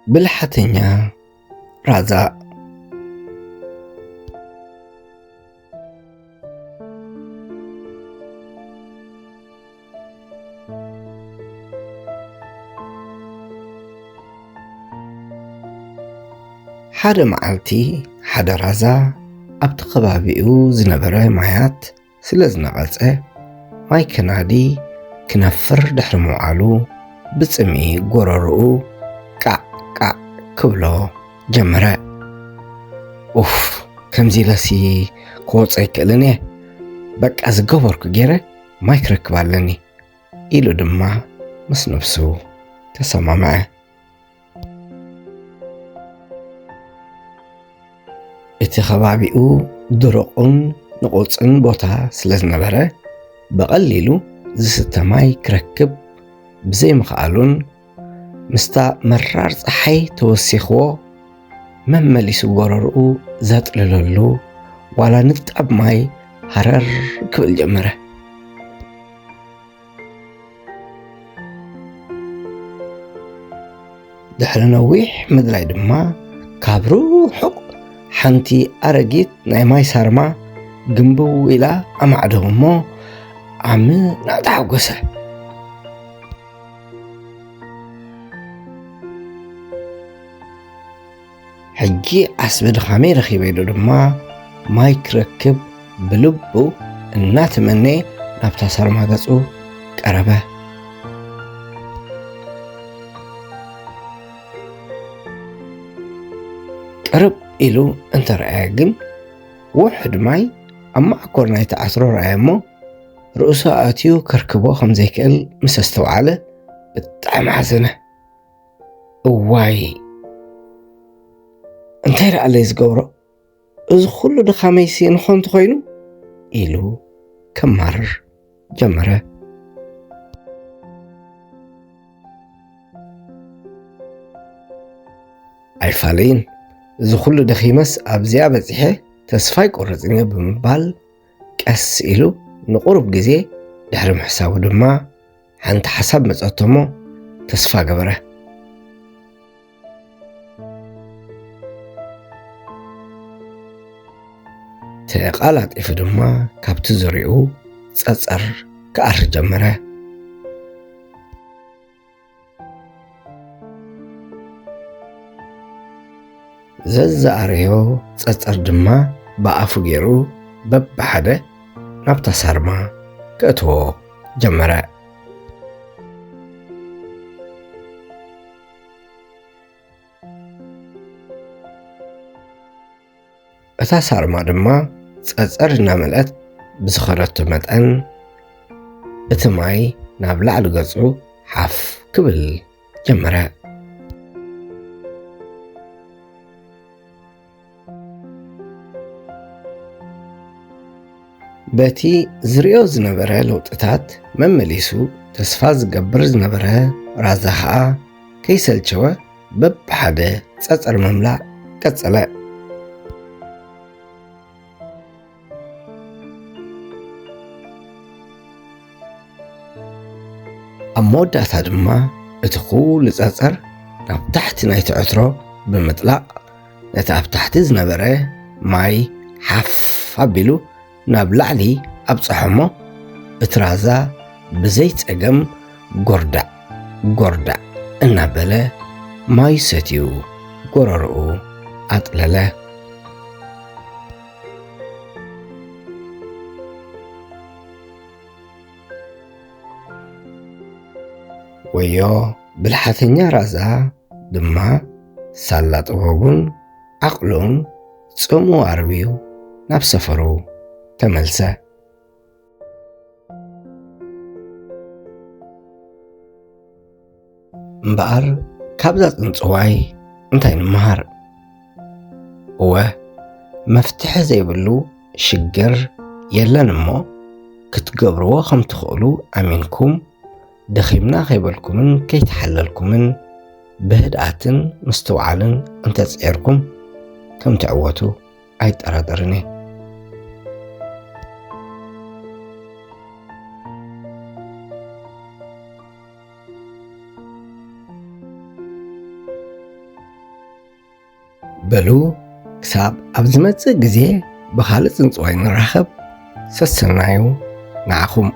ብልሓተኛ ራዛ። ሓደ መዓልቲ ሓደ ራዛ ኣብቲ ከባቢኡ ዝነበረ ማያት ስለ ዝነቐጸ፣ ማይ ከናዲ ክነፍር ድሕሪ ምውዓሉ፣ ብጽምኢ ጎረርኡ ቃዕ ቃዕ ክብሎ ጀመረ። "ኡፍ፣ ከምዚ ኢለሲ ክወጾ ኣይክእልን እየ። በቃ ዝገበርኩ ገይረ ማይ ክረክብ ኣለኒ" ኢሉ ድማ ምስ ነብሱ ተሰማምዐ። እቲ ከባቢኡ ድሩቕን ንቑጽን ቦታ ስለ ዝነበረ፣ ብቐሊሉ ዝስተ ማይ ክረክብ ብዘይምኽኣሉን ምስታ መራር ጸሓይ ተወሲኽዎ መመሊሱ ጎረርኡ ዘጥልለሉ ዋላ ንጣብ ማይ ሃረር ክብል ጀመረ። ድሕሪ ነዊሕ ምድላይ ድማ ካብ ርሑቕ ሓንቲ ኣረጊት ናይ ማይ ሳርማ ግምብው ኢላ ኣማዕደው እሞ ዓሚ ናተሓጎሰ። "ሕጂ ዓስቢ ድኻመይ ረኺበ" ኢሉ ድማ ማይ ክረክብ ብልቡ እናተመነየ ናብታ ሳርማ ገጹ ቀረበ። ቅርብ ኢሉ እንተረኣየ ግን ውሑድ ማይ ኣብ መዓኮር ናይቲ ዓስሮ ረኣየ እሞ ርእሱ ኣእትዩ ከርክቦ ከም ዘይክእል ምስ ኣስተውዓለ ብጣዕሚ ሓዘነ። "እዋይ፣ እንታይ ደኣለይ ዝገብሮ? እዚ ኩሉ ድኻመይሲ ንኾንቱ ኮይኑ?" ኢሉ ከማርር ጀመረ። "ኣይፋለይን፣ እዚ ኩሉ ደኺመስ ኣብዚኣ በጺሐ ተስፋ ኣይቆርጽን እየ" ብምባል ቀስ ኢሉ ንቁሩብ ግዜ ድሕሪ ምሕሳቡ ድማ ሓንቲ ሓሳብ መጸቶ እሞ ተስፋ ገበረ። ተቓላጢፉ ድማ ካብቲ ዙርያኡ ጸጸር ክኣሪ ጀመረ። ዘዝኣረዮ ጸጸር ድማ ብኣፉ ገይሩ በብሓደ ናብታ ሳርማ ከእትዎ ጀመረ። እታ ሳርማ ድማ ጸጸር እናመልአት ብዝኸደቶ መጠን፣ እቲ ማይ ናብ ላዕሊ ገጹ ሓፍ ክብል ጀመረ። በቲ ዝርእዮ ዝነበረ ለውጥታት መመሊሱ ተስፋ ዝገብር ዝነበረ ራዛ ኸኣ ከይሰልቸወ በብሓደ ጸጸር ምምላእ ቀጸለ። ኣብ መወዳእታ ድማ እቲ ኩሉ ጸጸር ናብ ታሕቲ ናይቲ ዕትሮ ብምጥላቕ ነቲ ኣብ ታሕቲ ዝነበረ ማይ ሓፍ ኣቢሉ ናብ ላዕሊ ኣብጽሖ እሞ፣ እቲ ራዛ ብዘይ ጸገም ጎርዳዕ ጎርዳዕ እናበለ ማይ ሰትዩ ጎረርኡ ኣጥለለ። ወዮ ብልሓተኛ ራዛ ድማ ሳላ ጥበቡን ዓቕሉን ጽምኡ ኣርብዩ ናብ ሰፈሩ ተመልሰ። እምበኣር ካብዛ ጽንጽዋይ እንታይ ንምሃር? እወ፣ መፍትሒ ዘይብሉ ሽግር የለን እሞ፣ ክትገብርዎ ከም ትኽእሉ ኣሚንኩም፣ ደኺምና ከይበልኩምን ከይተሓለልኩምን፣ ብህድኣትን ምስትውዓልን እንተጽዒርኩም፣ ከም ትዕወቱ ኣይጠራጠርን እየ። በሉ ክሳብ ኣብ ዝመጽእ ግዜ ብኻልእ ጽንጽዋይ ንራኸብ። ሰሰናዩ ንዓኹም።